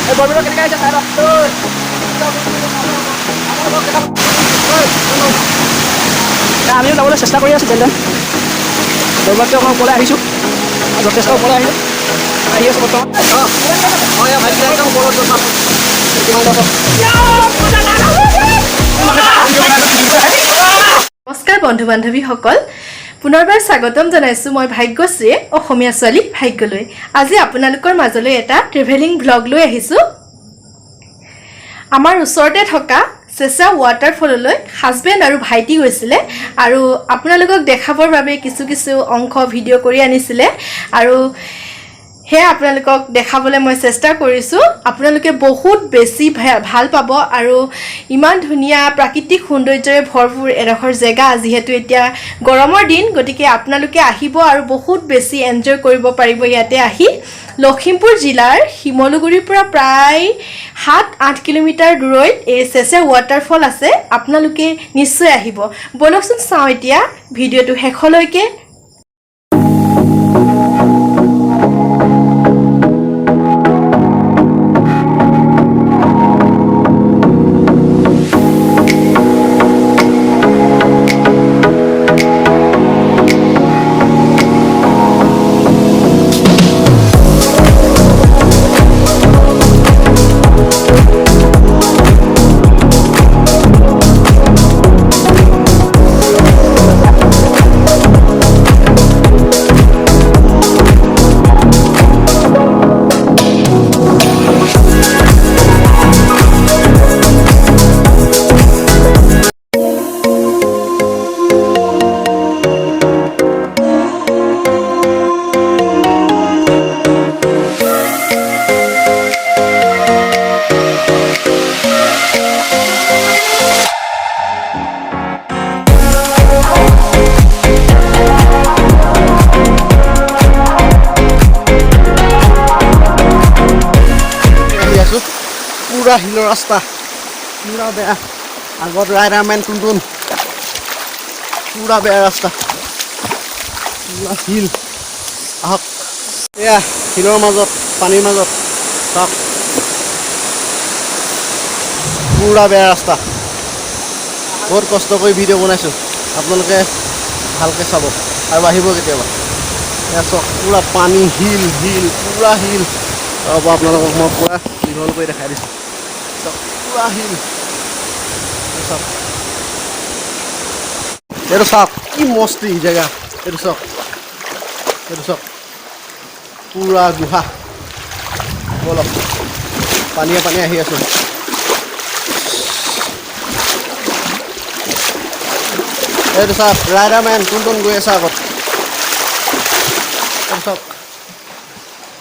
এই বৰবৰুৱা কেনেকৈ আহিছে চাই লওক। আমিও যাবলৈ চেষ্টা কৰি আছোঁ, যেন বৰবৰুৱাতকৈ অকণ ওপৰলৈ আহিছোঁ, যথেষ্ট ওপৰলৈ আহিলোঁ, আহি আছোঁ বৰ্তমান। নমস্কাৰ বন্ধু বান্ধৱীসকল, পুনৰবাৰ স্বাগতম জনাইছোঁ মই ভাগ্যশ্ৰীয়ে অসমীয়া ছোৱালী ভাগ্যলৈ। আজি আপোনালোকৰ মাজলৈ এটা ট্ৰেভেলিং ভ্লগ লৈ আহিছোঁ। আমাৰ ওচৰতে থকা চেঁচা ৱাটাৰফললৈ হাজবেণ্ড আৰু ভাইটি গৈছিলে আৰু আপোনালোকক দেখাবৰ বাবে কিছু কিছু অংশ ভিডিঅ' কৰি আনিছিলে আৰু সেয়া আপোনালোকক দেখাবলৈ মই চেষ্টা কৰিছোঁ। আপোনালোকে বহুত বেছি ভাল পাব আৰু ইমান ধুনীয়া প্ৰাকৃতিক সৌন্দৰ্যৰে ভৰপূৰ এডোখৰ জেগা, যিহেতু এতিয়া গৰমৰ দিন, গতিকে আপোনালোকে আহিব আৰু বহুত বেছি এনজয় কৰিব পাৰিব ইয়াতে আহি। লখিমপুৰ জিলাৰ শিমলুগুৰিৰ পৰা প্ৰায় 7-8 কিলোমিটাৰ দূৰৈত এই চেঁচা ৱাটাৰফল আছে, আপোনালোকে নিশ্চয় আহিব। ব'লকচোন চাওঁ এতিয়া ভিডিঅ'টো শেষলৈকে। আহি আছোঁ, পূৰা শিলৰ ৰাস্তা, পূৰা বেয়া। আগত ৰাইডাৰমেন টুনটুন, পূৰা বেয়া ৰাস্তা, পূৰা শিল। আহক, এয়া শিলৰ মাজত, পানীৰ মাজত চাওক, পূৰা বেয়া ৰাস্তা। বহুত কষ্ট কৰি ভিডিঅ' বনাইছোঁ, আপোনালোকে ভালকৈ চাব আৰু আহিব কেতিয়াবা। এয়া চাওক, পূৰা পানী, শিল শিল, পূৰা শিল। ৰ'ব, আপোনালোকক মই পূৰা দীঘল কৰি দেখাই দিছোঁ। চাওক, পূৰা শিল। চাওক, এইটো চাওক, কি মস্তি জেগা। এইটো চাওক, এইটো চাওক, পূৰা গুহা। ব'লক, পানীয়ে পানীয়ে আহি আছোঁ। এইটো চাওক, ৰাইডাৰমেন টুনটুন গৈ আছে আগত। এইটো চাওক,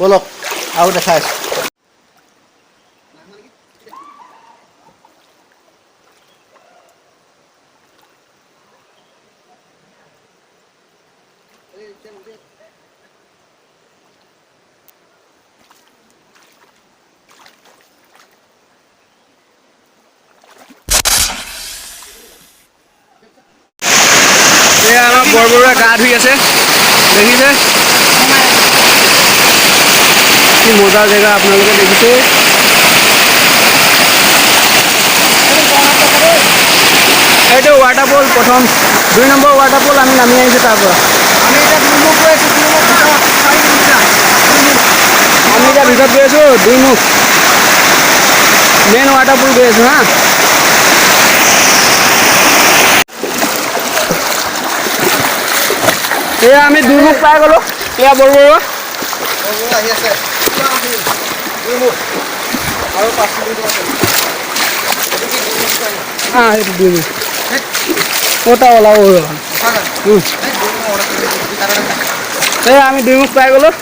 ব'লক আৰু দেখাই আছোঁ। এয়া আমাৰ বৰবৰুৱা গা ধুই আছে, দেখিছে কি মজা জেগা, আপোনালোকে দেখিছে। এইটো ৱাটাৰফল প্ৰথম, 2 নম্বৰ ৱাটাৰফল আমি নামি আহিছোঁ তাৰ পৰা। আমি এতিয়া দুইমুখ গৈ আছোঁ, দুইমুখ ভিতৰত 4 কিলোমিটাৰ। আমি এতিয়া ভিতৰত গৈ আছোঁ, দুইমুখ মেইন ৱাটাৰফল গৈ আছোঁ। হা, এয়া আমি দুইমুখ পাই গ'লোঁ। এয়া বৰবৰুৱা বৰবৰুৱা আহি আছে, দুইমুখ আৰু 5 কিলোমিটাৰ আছে। হা, সেইটো দুইমুখ ওটা ওলাব। এয়া আমি দুইমুখ পাই গ'লোঁ।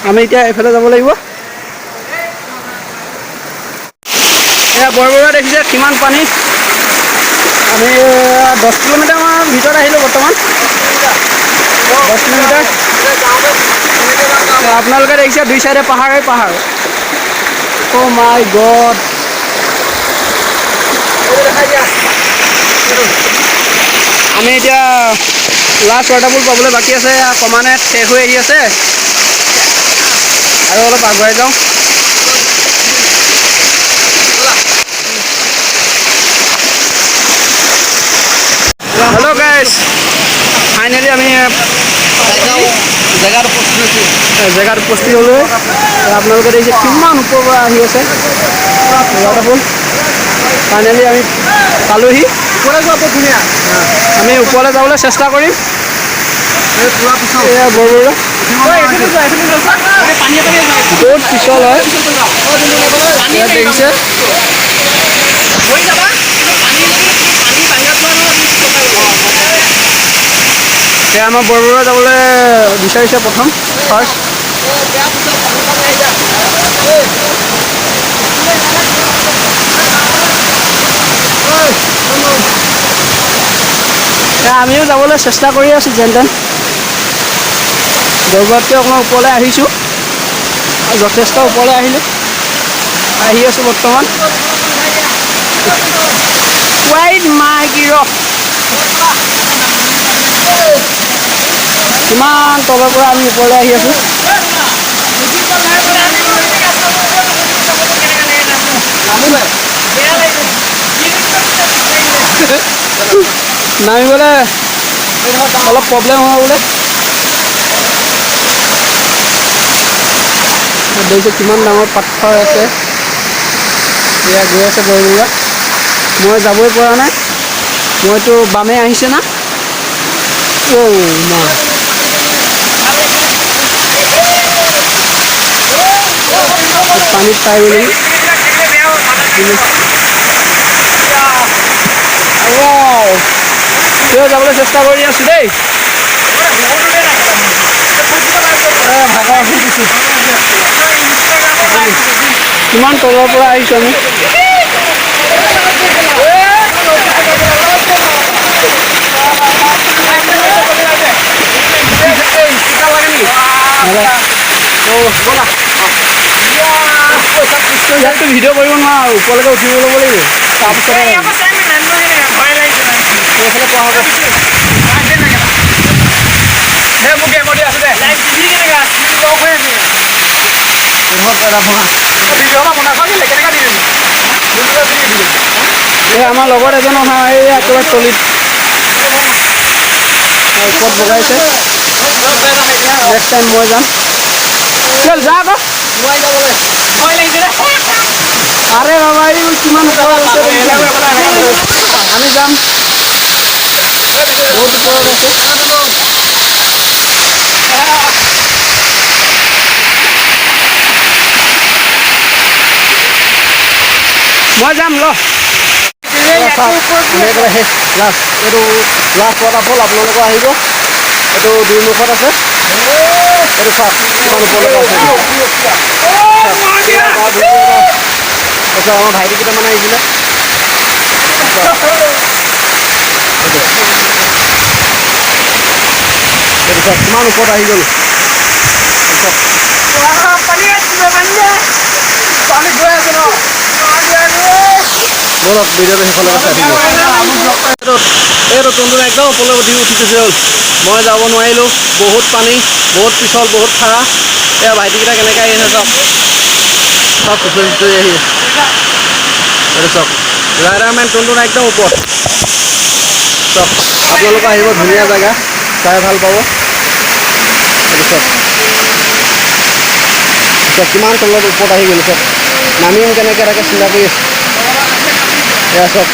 আমি এতিয়া এইফালে যাব লাগিব। এয়া বৰবৰুৱা দেখিছে কিমান পানী। আমি 10 কিলোমিটাৰমান ভিতৰত আহিলোঁ বৰ্তমান, 10 কিলোমিটাৰ। আপোনালোকে দেখিছে দুই চাইডে পাহাৰেই পাহাৰ। অ' মাই গড, আমি এতিয়া লাষ্ট ৱাটাৰফল পাবলৈ বাকী আছে, ক্ৰমান্বয়ে শেষ হৈ আহি আছে। আৰু অলপ আগুৱাই যাওঁ। হেল্ল' গাইজ, ফাইনেলি আমি জেগাত উপস্থিত হৈছোঁ। জেগাত উপস্থিত হ'লোঁ। আপোনালোকে দেখিছে কিমান ওপৰৰ পৰা আহি আছে ৱাটাৰফল। ফাইনেলি আমি পালোহি। ওপৰলৈ যোৱা বৰ ধুনীয়া। আমি ওপৰলৈ যাবলৈ চেষ্টা কৰিম। এই পুৰা পিছল। এয়া বৰবৰুৱা বহুত পিছল হয়, ইয়াত দেখিছে। এতিয়া আমাৰ বৰবৰুৱা যাবলৈ বিচাৰিছে প্ৰথম ফাৰ্ষ্ট। আমিও যাবলৈ চেষ্টা কৰি আছোঁ যেন তেন। বৰবৰুৱাতকৈ অকণমান ওপৰলৈ আহিছোঁ, যথেষ্ট ওপৰলৈ আহিলোঁ, আহি আছোঁ বৰ্তমান। ৱাইট মাইকী ৰ, কিমান তলৰ পৰা আমি ওপৰলৈ আহি আছোঁ। নামিবলৈ অলপ প্ৰব্লেম হ'ব বোলে। দেখিছে কিমান ডাঙৰ পাথৰ আছে। এয়া গৈ আছে বৰবৰুৱা, মই যাবই পৰা নাই, মইতো বামে আহিছে না। অ' মা, পানীত পাই গ'লি। কিয় যাবলৈ চেষ্টা কৰি আছোঁ দেই। কিমান তলৰ পৰা আহিছোঁ আমি। ইয়াততো ভিডিঅ' কৰিব নোৱাৰো, ওপৰলৈকে উঠিব ল'ব লাগিব, তাৰপিছত এইফালে পোৱা হ'ব। এই আমাৰ লগত এজন অহা, এই একেবাৰে তলিত ওপৰত বগাইছে। নেক্সট টাইম মই যাম। চল যা আকৌ। আৰে বাবা, এই কিমান ওপৰত আছে। আমি যাম, বহুত ওপৰত আছে। মই যাম ল। শেষ লাষ্ট, এইটো লাষ্ট ৱাটাৰফল। আপোনালোকৰ আহিব, এইটো দুইমুখত আছে। এইটো চাওক কিমান ওপৰলৈকে আছে। তাৰপিছত আমাৰ ভাইটি কেইটামান আহিছিলে। এইটো চাওক কিমান ওপৰত আহি গ'ল। ব'লক ভিডিঅ'টো শেষলৈকে চাই থাকিব। এইটো টুনটুন একদম ওপৰলৈ উঠি গৈছে হ'ল। মই যাব নোৱাৰিলোঁ, বহুত পানী, বহুত পিছল, বহুত খাৰা। এয়া ভাইটিকেইটা কেনেকৈ আহি আছে চাওক, চব খুচৰি খুচৰি আহি আছে। এইটো চাওক ৰাইডাৰমেন টুনটুন একদম ওপৰত। চাওক আপোনালোকে আহিব, ধুনীয়া জেগা, চাই ভাল পাব। এইটো চাওক, চাওক কিমান তলত ওপৰত আহি গ'লোঁ। চাওক নামিম কেনেকৈ তাকে চিন্তা কৰি আছোঁ। এয়া চাওক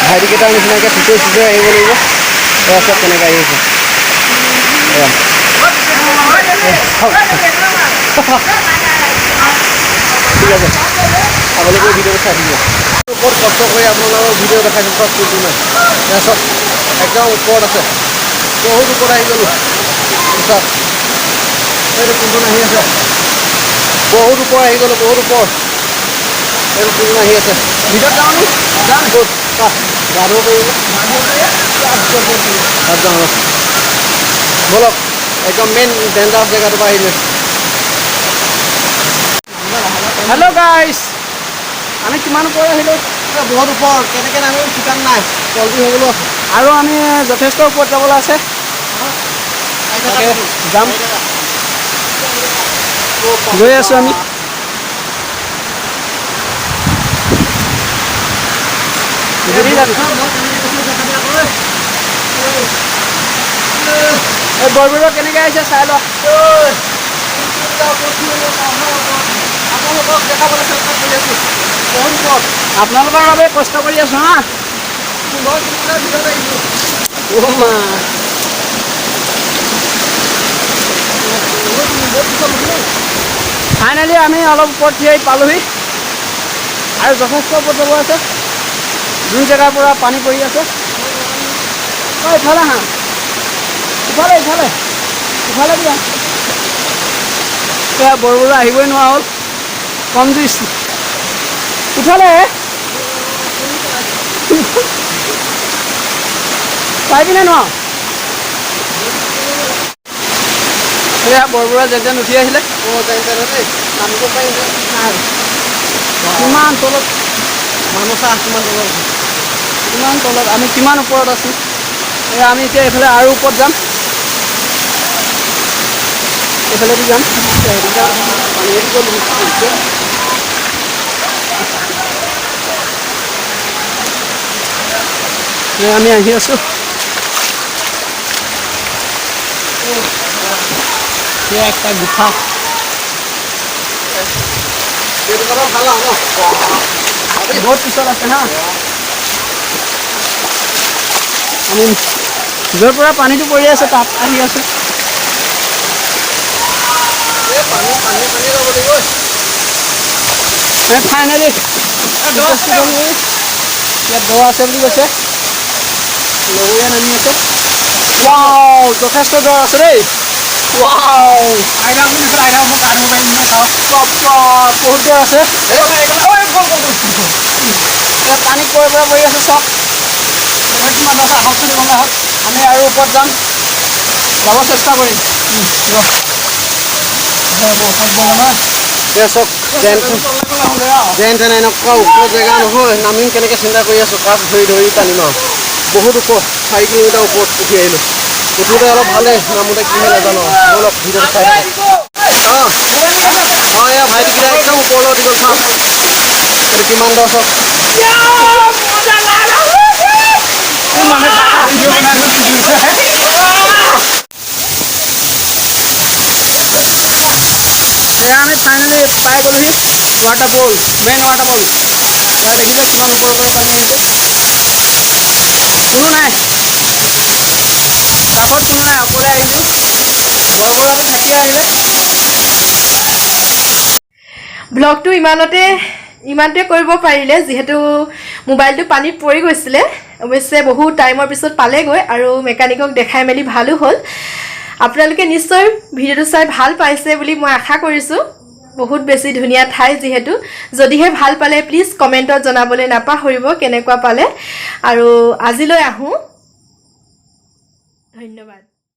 ভাইটিকেইটাৰ নিচিনাকৈ খুচৰি খুচৰি আহিব লাগিব। এয়া চাওক কেনেকৈ আহি আছে। এয়া ঠিক আছে, আপোনালোকে ভিডিঅ'টো চাই থাকিব। ওপৰত কষ্ট কৰি আপোনালোকৰ ভিডিঅ' দেখাইছোঁ। চব কোনটো নাই, এয়া চাওক একদম ওপৰত আছে, বহুত ওপৰত আহি গ'লোঁ। চাওক এইটো কোনটো আহি আছে, বহুত ওপৰ আহি গ'লোঁ, বহুত ওপৰ। এইটো কোনটো আহি আছে। ভিতৰত যাওঁ নি? যাম, ক'ত গা ধুব পাৰিব? তাত যাওঁ, ব'লক। একদম মেইন ডেঞ্জাৰাছ জেগাটোৰ পৰা আহিলোঁ। হেল্ল' গাইজ, আমি কিমান ওপৰত আহিলোঁ? বহুত ওপৰ, কেনেকৈ নামিম ঠিকান নাই, তলটো হৈ গ'লোঁ। আৰু আমি যথেষ্ট ওপৰত যাবলৈ আছে। তাকে যাম, গৈ আছোঁ আমি। যদি যাবি। এই বৰবৰুৱা কেনেকৈ আহিছে চাই ল। আপোনালোকক দেখাবলৈ চেষ্টা কৰি আছোঁ, বহুত ওপৰত। আপোনালোকৰ বাবে কষ্ট কৰি আছোঁ হা। 15 কিলোমিটাৰ ভিতৰত আহিছোঁ। অ' মা। বহুত পিছত উঠিলোঁ। ফাইনেলি আমি অলপ ওপৰত থিয় আহি পালোহি আৰু যথেষ্ট ওপৰত যাব আছে, যোন জেগাৰ পৰা পানী পৰি আছে। অ' ইফালে আহা, ইফালে, ইফালে, ইফালে দিয়া। এয়া বৰবৰুৱা আহিবই নোৱাৰা হ'ল, কম জুইছ। ইফালে পাৰিবিনে নোৱাৰ? এয়া বৰবৰুৱা যেন তেন উঠি আহিলে। অঁ, যেন তেনে দেই, নামিব পাৰিম। কিমান তলত! মানুহ চাহ, কিমান তলত। কিমান তলত, আমি কিমান ওপৰত আছোঁ। এয়া আমি এতিয়া এইফালে আৰু ওপৰত যাম, এইফালেদি যাম। পানী গ'ল। এয়া আমি আহি আছোঁ। এয়া একটা গুফা। এইটো কথা ভাল আৰু ন। বহুত পিছত আছে হা। আমি য'ৰ পৰা পানীটো পৰি আছে তাত আহি আছোঁ। এই পানী পানী পানী যাব লাগিব। ফাইনেলি ইয়াত দ আছে বুলি কৈছে, লগৰীয়া নামি আছে। ৱাও, যথেষ্ট দ আছে দেই। ৱাও, বহুত দ আছে। ইয়াত পানী ক'ৰ পৰা পৰি আছে চাওক। আমি আৰু ওপৰত যাম, যাব চেষ্টা কৰিম। এতিয়া চাওক, যেন যেন তেনে এনেকুৱা ওখ জেগা নহয়, নামিম কেনেকৈ চিন্তা কৰি আছোঁ। কাক ধৰি ধৰি টানিম আৰু। বহুত ওখ, 4 কিলোমিটাৰ ওপৰত উঠি আহিলোঁ। উঠোঁতে অলপ ভালেই, নামোতে কি হয় নাজানো আৰু। ব'লক, ভিডিঅ'টো চাই থাকক। অঁ অঁ এয়া ভাইটিকেইটা একদম ওপৰলৈ উঠি গ'ল। চাওক, এইটো কিমান দ চাওক। এয়া আমি ফাইনেলি পাই গ'লোহি ৱাটাৰফল, মেইন ৱাটাৰফল। ইয়াত দেখিছে কিমান ওপৰৰ পৰা পানী আহিছে। কোনো নাই কাষত, কোনো নাই, অকলে আহিছোঁ। বৰবৰুৱাটো থাকি আহিলে। ব্লগটো ইমানটোৱে কৰিব পাৰিলে, যিহেতু মোবাইলটো পানীত পৰি গৈছিলে। অৱশ্যে বহুত টাইমৰ পিছত পালেগৈ আৰু মেকানিকক দেখাই মেলি ভালো হ'ল। আপোনালোকে নিশ্চয় ভিডিঅ'টো চাই ভাল পাইছে বুলি মই আশা কৰিছোঁ। বহুত বেছি ধুনীয়া ঠাই যিহেতু। যদিহে ভাল পালে প্লিজ কমেণ্টত জনাবলৈ নাপাহৰিব কেনেকুৱা পালে। আৰু আজিলৈ আহোঁ, ধন্যবাদ।